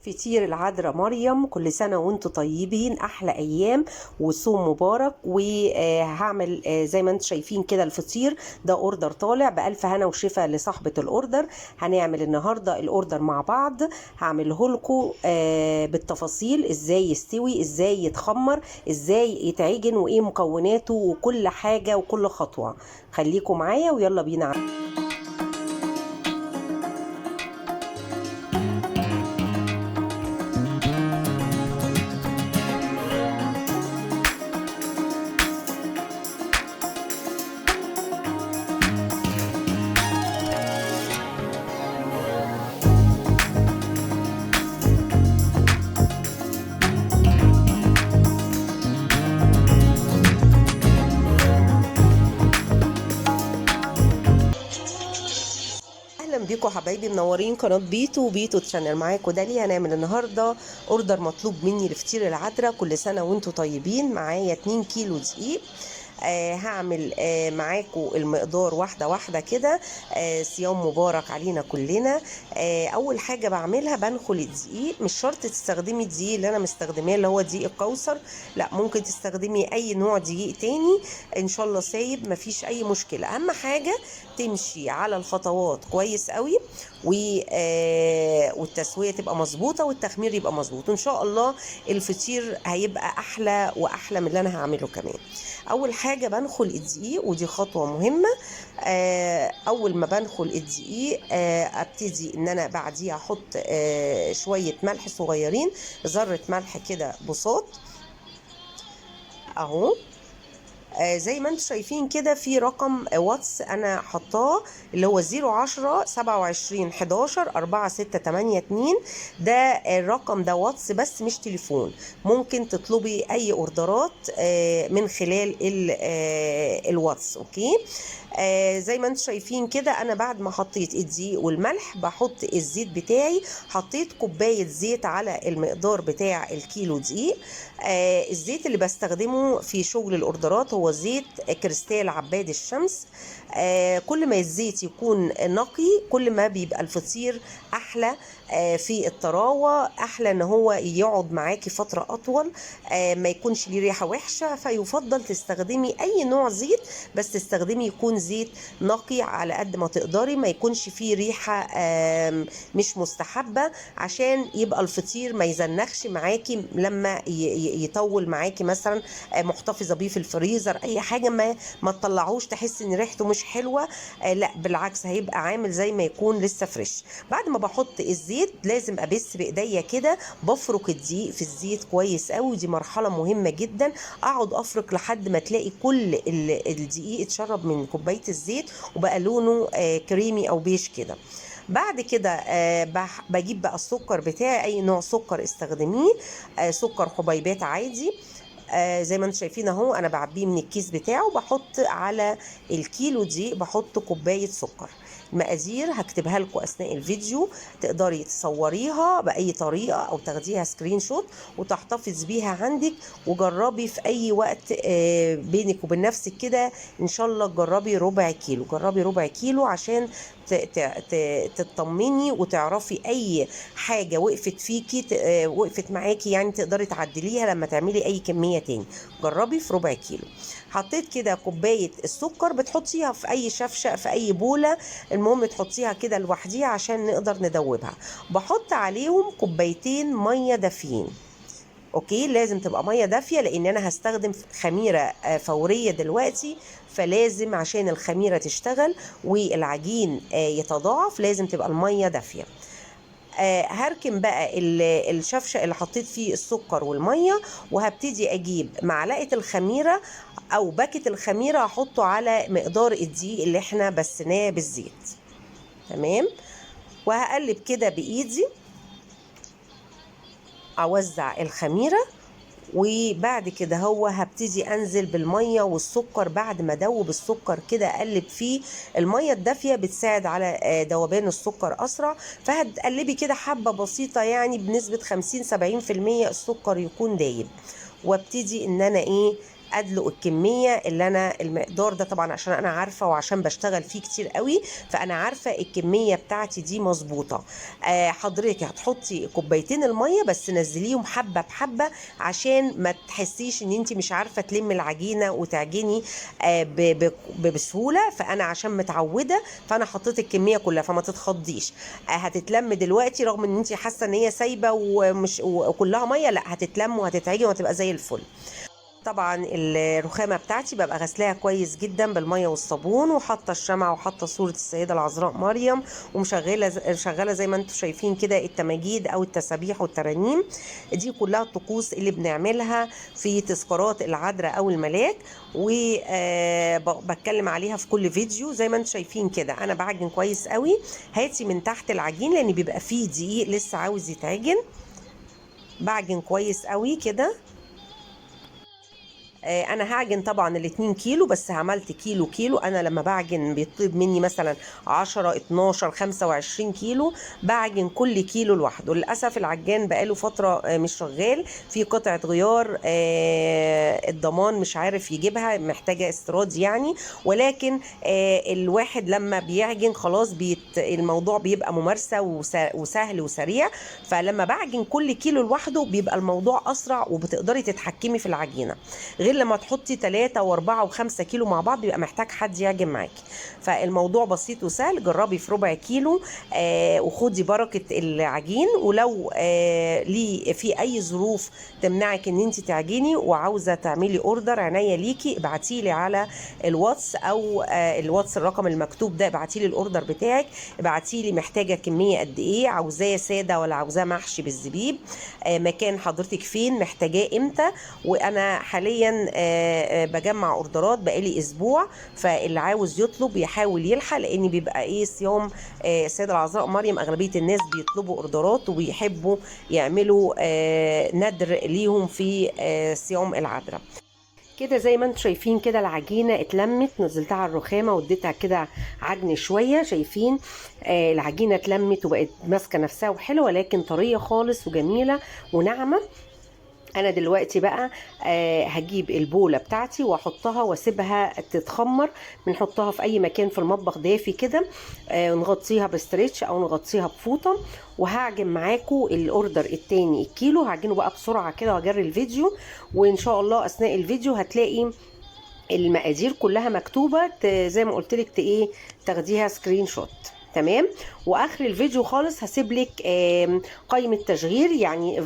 فطير العذراء مريم. كل سنة وانتم طيبين، أحلى أيام وصوم مبارك. وهعمل زي ما انتم شايفين كده الفطير ده order طالع بألف هنا وشفا لصاحبة ال order. هنعمل النهاردة ال order مع بعض، هعمله لكم بالتفاصيل، ازاي يستوي، ازاي يتخمر، ازاي يتعجن، وايه مكوناته وكل حاجة وكل خطوة. خليكم معايا ويلا بينا. بيكم حبايبي، منورين قناة بيتو وبيتو channel. معاكم داليا. هنعمل النهارده order مطلوب مني لفطير العذراء. كل سنة وانتم طيبين. معايا 2 كيلو دقيق. هعمل معاكم المقدار واحدة واحدة كده. صيام مبارك علينا كلنا. اول حاجة بعملها بنخل الدقيق. مش شرط تستخدمي الدقيق اللي انا مستخدماه اللي هو دقيق الكوثر، لا ممكن تستخدمي اي نوع دقيق تاني ان شاء الله سايب، مفيش اي مشكلة. اهم حاجة تمشي على الخطوات كويس قوي، والتسويه تبقى مظبوطة والتخمير يبقى مظبوط، وان شاء الله الفطير هيبقى احلى واحلى من اللي انا هعمله كمان. اول حاجة بنخل الدقيق، ودي خطوة مهمة. اول ما بنخل الدقيق ابتدي ان انا بعديها احط شوية ملح صغيرين، ذره ملح كده بساط اهو. زي ما انتم شايفين كده في رقم واتس انا حطاه اللي هو 010 27 11 4 6 8 2. ده الرقم ده واتس بس مش تليفون. ممكن تطلبي اي اوردرات من خلال الواتس. okay. زي ما انتم شايفين كده انا بعد ما حطيت الدقيق والملح بحط الزيت بتاعي. حطيت كوباية زيت على المقدار بتاع الكيلو دقيق. الزيت اللي بستخدمه في شغل الاوردرات هو زيت كريستال عباد الشمس. كل ما الزيت يكون نقي كل ما بيبقى الفطير احلى في الطراوه، احلى ان هو يقعد معاكي فترة اطول، ما يكونش ليه ريحه وحشة. فيفضل تستخدمي اي نوع زيت، بس تستخدمي يكون زيت نقي على قد ما تقدري، ما يكونش فيه ريحه مش مستحبة، عشان يبقى الفطير ما يزنخش معاكي لما يطول معاكي. مثلا محتفظة بيه في الفريزر اي حاجة، ما تطلعوش تحس ان ريحته مش حلوة. لا بالعكس، هيبقى عامل زي ما يكون لسه fresh. بعد ما بحط الزيت لازم ابس بايديا كده، بفرك الدقيق في الزيت كويس قوي. ودي مرحلة مهمة جدا، اقعد افرك لحد ما تلاقي كل الدقيق اتشرب من كوباية الزيت وبقى لونه كريمي او بيج كده. بعد كده بجيب بقى السكر بتاعي، اي نوع سكر استخدميه، سكر حبيبات عادي. زي ما انتم شايفين اهو انا بعبيه من الكيس بتاعه. بحط على الكيلو دي بحط كوباية سكر. المقادير هكتبها لكم اثناء الفيديو، تقدري تصوريها باي طريقه او تاخديها screenshot وتحتفظ بيها عندك، وجربي في اي وقت بينك وبين نفسك كده. ان شاء الله جربي ربع كيلو، جربي ربع كيلو عشان تطمني وتعرفي اي حاجة وقفت فيكي، وقفت معاكي، يعني تقدري تعدليها لما تعملي اي كمية تاني. جربي في ربع كيلو. حطيت كده كوباية السكر، بتحطيها في اي شفشه في اي بوله، المهم تحطيها كده لوحديها عشان نقدر ندوبها. بحط عليهم كوبايتين مية دافيين. okay، لازم تبقى مية دافيه لان انا هستخدم خميره فورية دلوقتي، فلازم عشان الخميره تشتغل والعجين يتضاعف لازم تبقى المية دافيه. هركن بقى الشفشه اللي حطيت فيه السكر والمية، وهبتدي اجيب معلقه الخميره او باكت الخميره هحطه على مقدار الدقيق اللي احنا بسناه بالزيت. تمام. وهقلب كده بايدي اوزع الخميره، وبعد كده هو هبتدي انزل بالمية والسكر. بعد ما ادوب السكر كده اقلب فيه المية الدافيه، بتساعد على ذوبان السكر اسرع، فهتقلبي كده حبه بسيطة يعني بنسبة 50-70% السكر يكون دايب. وابتدي ان انا ايه ادلق الكمية اللي انا المقدار ده، طبعا عشان انا عارفه وعشان بشتغل فيه كتير قوي، فانا عارفه الكمية بتاعتي دي مظبوطة. حضرتك هتحطي كوبايتين المية بس نزليهم حبه بحبه عشان ما تحسيش ان انت مش عارفه تلمي العجينة وتعجني بسهولة. فانا عشان متعوده فانا حطيت الكمية كلها، فما تتخضيش. هتتلم دلوقتي رغم ان انت حاسه ان هي سايبه ومش وكلها مية، لا هتتلم وهتتعجن وهتبقى زي الفل. طبعا الرخامه بتاعتي ببقى غسلاها كويس جدا بالمية والصابون، وحاطه الشمعة وحاطه صوره السيدة العذراء مريم، ومشغله شغالة زي ما انتم شايفين كده التماجيد او التسابيح والترانيم. دي كلها الطقوس اللي بنعملها في تذكارات العذراء او الملاك، وبتكلم عليها في كل فيديو. زي ما انتم شايفين كده انا بعجن كويس قوي. هاتي من تحت العجين لان بيبقى فيه دقيق لسه عاوز يتعجن. بعجن كويس قوي كده. انا هعجن طبعا ال2 كيلو، بس عملت كيلو كيلو. انا لما بعجن بيطلب مني مثلا 10 12 25 كيلو، بعجن كل كيلو لوحده. للاسف العجان بقاله فترة مش شغال، في قطعه غيار الضمان مش عارف يجيبها، محتاجه استيراد يعني. ولكن الواحد لما بيعجن خلاص الموضوع بيبقى ممارسة وسهل وسريع. فلما بعجن كل كيلو لوحده بيبقى الموضوع اسرع وبتقدري تتحكمي في العجينة، غير لما تحطي 3 و4 و5 كيلو مع بعض بيبقى محتاج حد يعجن معاكي. فالموضوع بسيط وسهل. جربي في ربع كيلو وخدي بركة العجين. ولو ليه في اي ظروف تمنعك ان انت تعجني وعاوزة تعملي order، عينيا ليكي، ابعتيلي على الواتس او الواتس الرقم المكتوب ده، ابعتيلي ال order بتاعك، ابعتيلي محتاجة كمية قد ايه، عاوزاه سادة ولا عاوزاه محشي بالزبيب، مكان حضرتك فين، محتاجاه امتى. وانا حاليا بجمع اوردرات بقالي اسبوع، فاللي عاوز يطلب يحاول يلحق، لان بيبقى ايه صيام السيدة العذراء مريم، اغلبية الناس بيطلبوا اوردرات وبيحبوا يعملوا ندر ليهم في صيام العذراء. كده زي ما انتم شايفين كده العجينة اتلمت، نزلتها على الرخامه واديتها كده عجن شوية. شايفين العجينة اتلمت وبقت ماسكه نفسها وحلوه، لكن طرية خالص وجميلة وناعمه. انا دلوقتي بقى هجيب البوله بتاعتي واحطها واسيبها تتخمر. بنحطها في اي مكان في المطبخ دافي كده، نغطيها ب stretch او نغطيها بفوطه. وهعجن معاكم ال order التاني الكيلو، هعجنه بقى بسرعة كده واجري الفيديو، وان شاء الله اثناء الفيديو هتلاقي المقادير كلها مكتوبة زي ما قلت لك ايه تاخديها screenshot. تمام. واخر الفيديو خالص هسيب لك قائمة تشغيل، يعني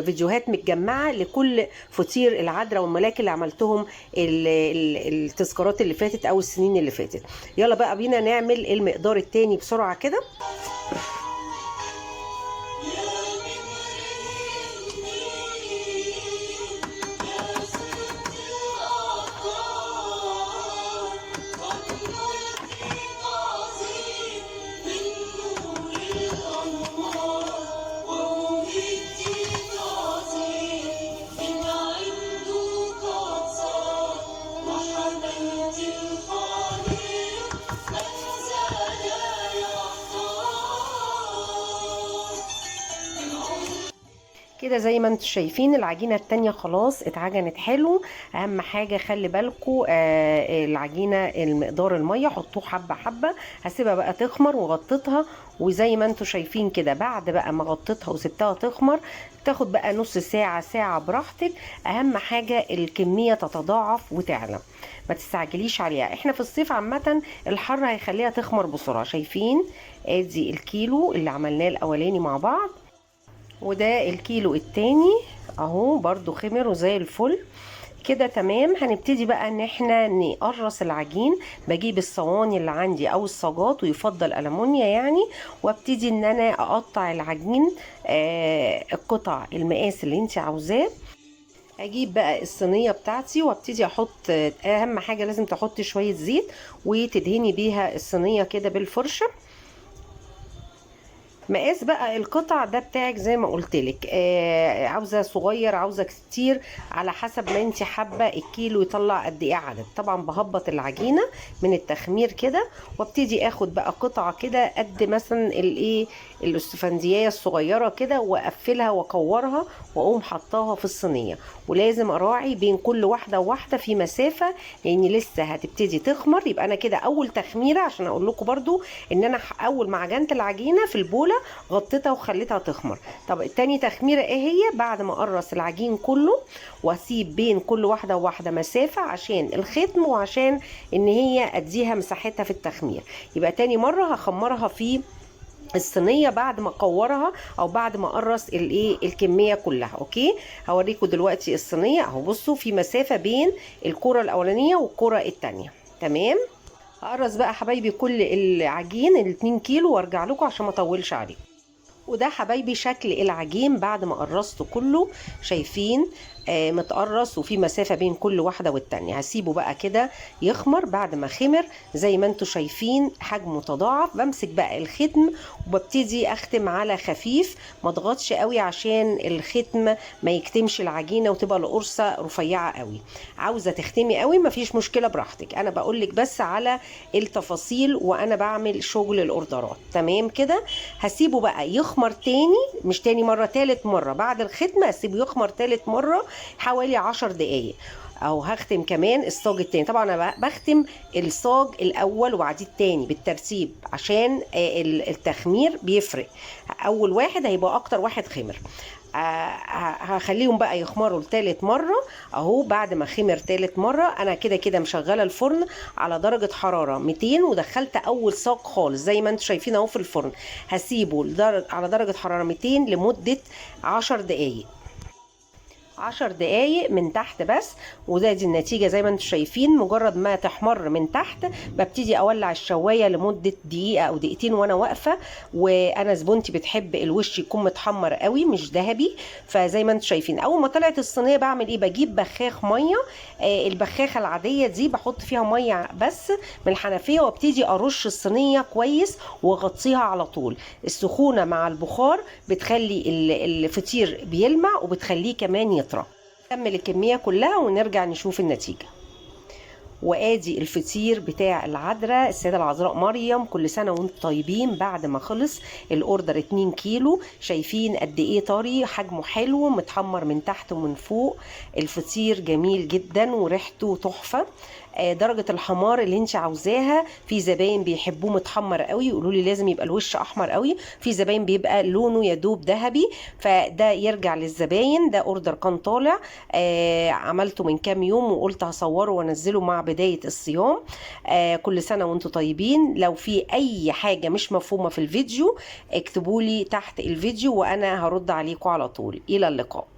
فيديوهات متجمعه لكل فطير العذراء والملاك اللي عملتهم التذكارات اللي فاتت او السنين اللي فاتت. يلا بقى بينا نعمل المقدار التاني بسرعة كده. كده زي ما انتم شايفين العجينة التانية خلاص اتعجنت حلو. اهم حاجة خلي بالكم العجينة المقدار المية حطوه حبه حبه. هسيبها بقى تخمر وغطيتها، وزي ما انتم شايفين كده بعد بقى ما غطيتها وسبتها تخمر تاخد بقى نص ساعة ساعة براحتك. اهم حاجة الكمية تتضاعف وتعلى، ما تستعجليش عليها. احنا في الصيف عامة الحر هيخليها تخمر بسرعة. شايفين ادي الكيلو اللي عملناه الاولاني مع بعض، وده الكيلو التاني اهو برضو خمر وزي الفل كده. تمام. هنبتدي بقى ان احنا نقرص العجين. بجيب الصواني اللي عندي او الصاجات، ويفضل ألمونيا يعني، وابتدي ان انا اقطع العجين القطع المقاس اللي انت عاوزاه. اجيب بقى الصينية بتاعتي وابتدي احط. اهم حاجة لازم تحطي شوية زيت وتدهني بيها الصينية كده بالفرشه. مقاس بقى القطع ده بتاعك زي ما قلت لك، عاوزه صغير عاوزه كتير على حسب ما انت حابة الكيلو يطلع قد ايه عدد. طبعا بهبط العجينة من التخمير كده وابتدي اخد بقى قطعه كده قد مثلا الايه الاسفندية الصغيرة كده، واقفلها واكورها واقوم حطاها في الصينية. ولازم اراعي بين كل واحدة وواحدة في مسافة، لان لسه هتبتدي تخمر. يبقى انا كده اول تخميرة، عشان اقول لكم برضو ان انا اول ما عجنت العجينة في البولة غطيتها وخليتها تخمر. طب التاني تخميرة ايه هي؟ بعد ما اقرص العجين كله واسيب بين كل واحدة وواحدة مسافة عشان الختم وعشان ان هي اديها مساحتها في التخمير. يبقى تاني مرة هخمرها في الصينية بعد ما اكورها او بعد ما اقرص الايه الكمية كلها. okay، هوريكم دلوقتي الصينية اهو. بصوا في مسافة بين الكره الاولانية والكره الثانية. تمام، هقرص بقى حبايبي كل العجين ال 2 كيلو وارجع لكم عشان ما اطولش عليكم. وده حبايبي شكل العجين بعد ما قرصته كله، شايفين متقرص وفي مسافة بين كل واحدة والتانية. هسيبه بقى كده يخمر. بعد ما خمر زي ما انتم شايفين حجمه تضاعف. بمسك بقى الختم وببتدي اختم على خفيف، ما اضغطش قوي عشان الختم ما يكتمش العجينة وتبقى القرصة رفيعة قوي. عاوزة تختمي قوي مفيش مشكلة، براحتك، انا بقولك بس على التفاصيل وانا بعمل شغل الاوردرات. تمام كده، هسيبه بقى يخمر تاني، مش تاني مرة، تالت مرة بعد الختمة هسيبه يخمر تالت مرة حوالي 10 دقايق. او هختم كمان الصاج التاني. طبعا انا بختم الصاج الاول وبعديه التاني بالترتيب عشان التخمير بيفرق. اول واحد هيبقى اكتر واحد خمر. هخليهم بقى يخمروا لتالت مرة اهو. بعد ما خمر تالت مرة، انا كده كده مشغلة الفرن على درجة حرارة 200، ودخلت اول صاج خالص زي ما انتم شايفين اهو في الفرن. هسيبه على درجة حرارة 200 لمدة 10 دقايق، 10 دقايق من تحت بس. وده دي النتيجة زي ما انتم شايفين. مجرد ما تحمر من تحت ببتدي اولع الشواية لمدة دقيقة او دقيقتين وانا واقفة. وانا زبونتي بتحب الوش يكون متحمر قوي مش ذهبي، فزي ما انتم شايفين اول ما طلعت الصينية بعمل ايه؟ بجيب بخاخ مية، البخاخة العادية دي بحط فيها مية بس من الحنفية، وابتدي ارش الصينية كويس واغطيها على طول. السخونة مع البخار بتخلي الفطير بيلمع وبتخليه كمان يطرى. نكمل الكمية كلها ونرجع نشوف النتيجة. وادي الفطير بتاع العذراء السيدة العذراء مريم. كل سنة وانتم طيبين. بعد ما خلص ال order 2 كيلو، شايفين قد ايه طري، حجمه حلو، متحمر من تحت ومن فوق. الفطير جميل جدا وريحته تحفة. درجة الحمار اللي انت عاوزاها. في زباين بيحبوه متحمر قوي، يقولوا لي لازم يبقى الوش احمر قوي. في زباين بيبقى لونه يدوب ذهبي، فده يرجع للزباين. ده order كان طالع، عملته من كام يوم وقلت هصوره وانزله مع بداية الصيام. كل سنة وانتم طيبين. لو في اي حاجة مش مفهومة في الفيديو اكتبوا لي تحت الفيديو وانا هرد عليكم على طول. الى اللقاء.